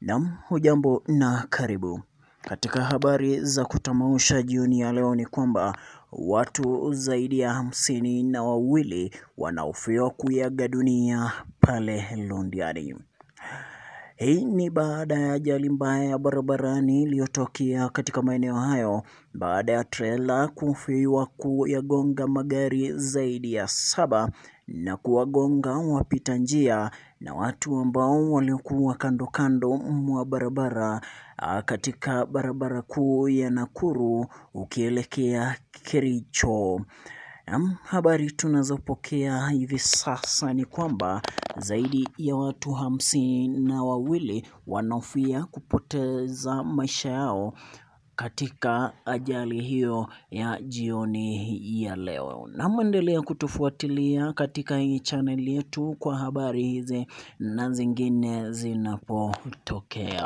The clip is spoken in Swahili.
Naam, hujambo na karibu. Katika habari za kutamausha jioni ya leo ni kwamba watu zaidi ya 52 wanahofiwa kuiaga dunia pale Londiani. Hii ni baada ya ajali mbaya ya barabarani iliyotokea katika maeneo hayo baada ya trela kuhofiwa kuyagonga magari zaidi ya 7 na kuwagonga wapita njia na watu ambao waliokuwa kando kando mwa barabara katika barabara kuu ya Nakuru ukielekea Kericho. Habari tunazopokea hivi sasa ni kwamba zaidi ya watu 52 wanahofia kupoteza maisha yao katika ajali hiyo ya jioni ya leo. Na muendelea kutufuatilia katika hii channel yetu kwa habari hizi na zingine zinapotokea.